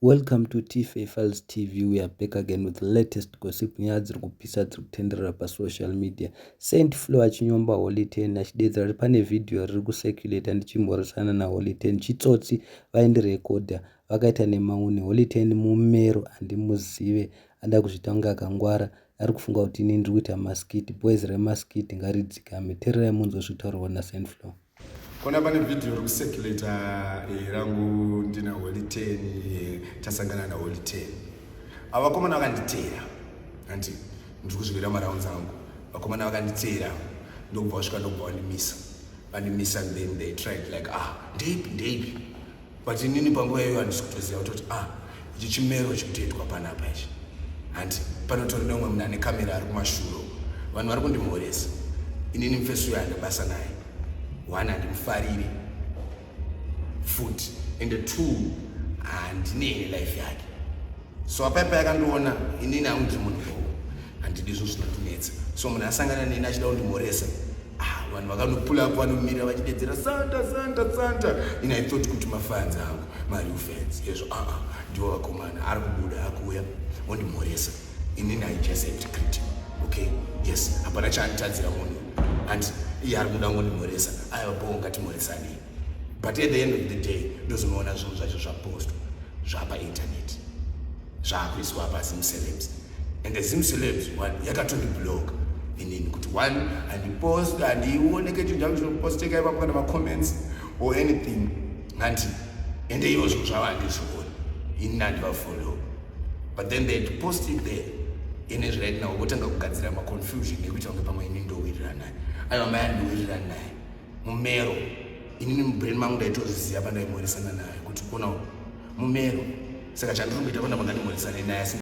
Welcome to TFA Files TV. We are back again with the latest gossip. Nyaya dziri kupisa dziri kutenderera pasocial media. Saint Flo achinyomba Holy Ten achidedzera kuti pane vhidhiyo riri kucirculata ndichimhoresana naHoly Ten. Chitsotsi vaindirekodha vakaita nemaune. Holy Ten mumero handimuzive ada kuzviita kunge akangwara ari kufunga kuti ini ndiri kuita maskiti. Boys remaskiti ngaridzikame. Tererai munzwe zviri kutaurwa naSaint Flo. Kona pane video iri kucirculata rangu ndina Holy Ten, tasangana naHoly Ten. Ava vakomana vakanditeera, hanti ndiri kuzvivira marounds angu. Vakomana vakanditeera ndokubva vasvika ndokubva vandimisa. Vandimisa and then they tried like, ah, ndeipi ndeipi. But inini panguva iyoyo handisi kutoziva kutoti, ah, ichi chimero chikutoitwa panapa ichi. Hanti panotori neumwe munhu ane kamera ari kumashuro. Vanhu vari kundimhoresa. Inini mufesi uyo handina basa naye. One, handimufariri futi, and two, handinei nelife yake. So apaipa yakandiona inini hangu ndiri munhu handidi zvinhu zvinondinetsa. So munhu asangana neni achida kundimhoresa, ah, vanhu vakanopula up vanomira vachidedzera Santa, Santa, Santa. Ini I thought kuti mafans angu, mareal fans yezvo. Aa, ndivo vakomana ari kubuda akuuya ondimhoresa. Inini I just have to greet him, okay? Yes, hapana chaanditadzira munhu, and iye ari kuda ngondimhoresa. Aiwa, bo ngatimhoresanei. But at the end of the day ndozonoona zvinhu zvacho zvapostwa zvapainternet, zvaakuiswa paZimcelebs, and the Zimcelebs one yakatondiblock inini kuti one, handipost, handioneke chinhu changu chinoposteka ipapo kana macomments or anything, hanti? Ende ivo zvinhu zvavo handizvioni, inini handivafollow, but then they post it there. Ine right now votanga kugadzira maconfusion ekuita kunge pamwe ini ndowirirana naye. Aiwa, mai, andiwirirani naye mumero. Inini mubrain mangu ndaitozviziva pandaimhoresana naye kuti kona mumero. Saka chandiri kuita pana pandandimhoresane naye asi